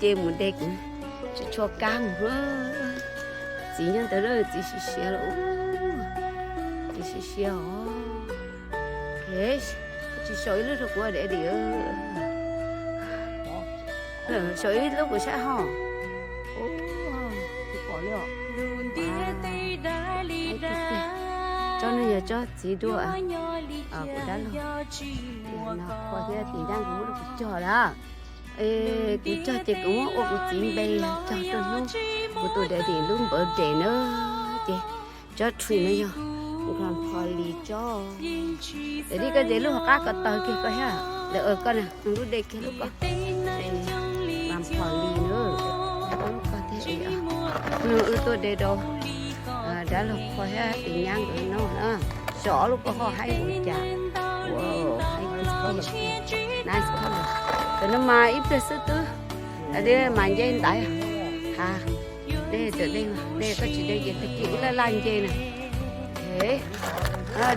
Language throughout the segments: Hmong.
Ces mus de kuv tsis tshua kab mus. Txiv nyob ntawd lawm, txiv siav siav lawm. Txiv siav siav os. Tsis sau ib lub rau kuv de di. Sau ib lub kuv saib ho. Tsob no yog tsob txiv duaj kuv dab laug. Qhua thiab tis dab kuv muab rau kuv cog lawm. Kuv cog ces kuv muab ua kuv txiv npe cog rau hnub kuv tus daddy lub birthday na. Ces tsob tree no yog grandpa Lee tsob. Daddy koj de lub hauv qab ko taw kiag koj thiab. Lawv koj na, lub de kiag lub ko. Grandpa Lee na, lub ko thiab. Wb tuaj de rau dab laug qhua thiab tis nyab nkawd noj na. Zov lub ko ho haib ua cas. Nice color. Cov no mas ib pliag xwb twb de mas nce ntaiv. Ha, de txawm de, de koj tsis de ces tag kis wb laj laj nce na.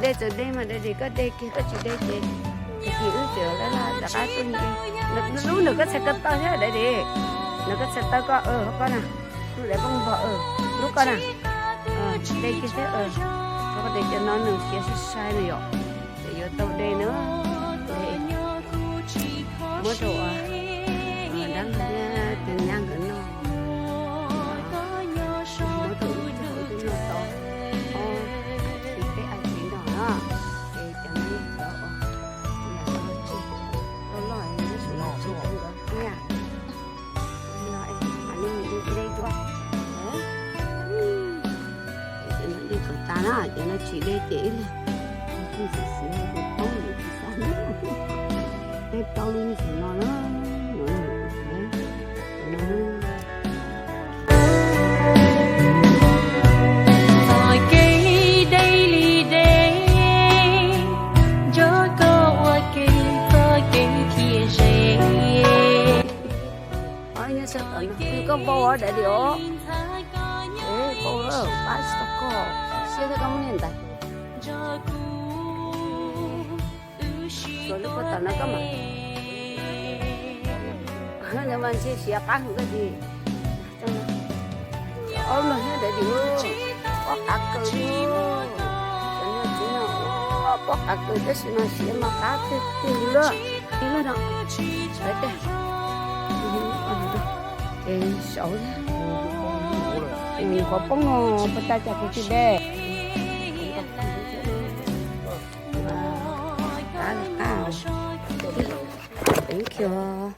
De txawm de mas daddy koj de kiag, koj tsis de ces tag kis wb tseem laj laj rov qab tuaj nce. Lub nws koj txhais ko taw thiab daddy. Nws koj txhais taw ko, koj na. Lub daim npog, lub ko na. De kiag thiab. Rau qhov tias cov no nws siav sai sai na yom. Ces yuav tau de na. Muab rau dab laug thiab tis nyab nkawd noj. Muab rau ib tug ib tug noj tau ob txhiv peb a txhiv no na. Ces cov no yog cov uas yam no tseg loj loj, nyob saum no tseg rau nkawd thiab. Mam li mus de dua. Cov no de tsis tas na, cov no tsis de ces ib leeg tus xwb xwb tus poob tus xav peb plaub lub ntxim no na. Txoj kev deb li deb, nrog koj ua ke txoj kev thiaj ze. Nyob sab tom no koj npau os daddy os. Npau lawm, pab tsis tau koj, siab thiab koj muab niaj ntais. Suav lub ko tom no koj mas. Nws mas ntshe siav qab heev koj tsis. Ob lub no thiab daddy, pob qab kawg li. Cov no txiv no pob qab kawg tab sis mas siav mas qab tiag tiag li lawm. Ib lub no, es saud, qhov poob no puas tas cas kuv tsis de. Qab qab, thank you.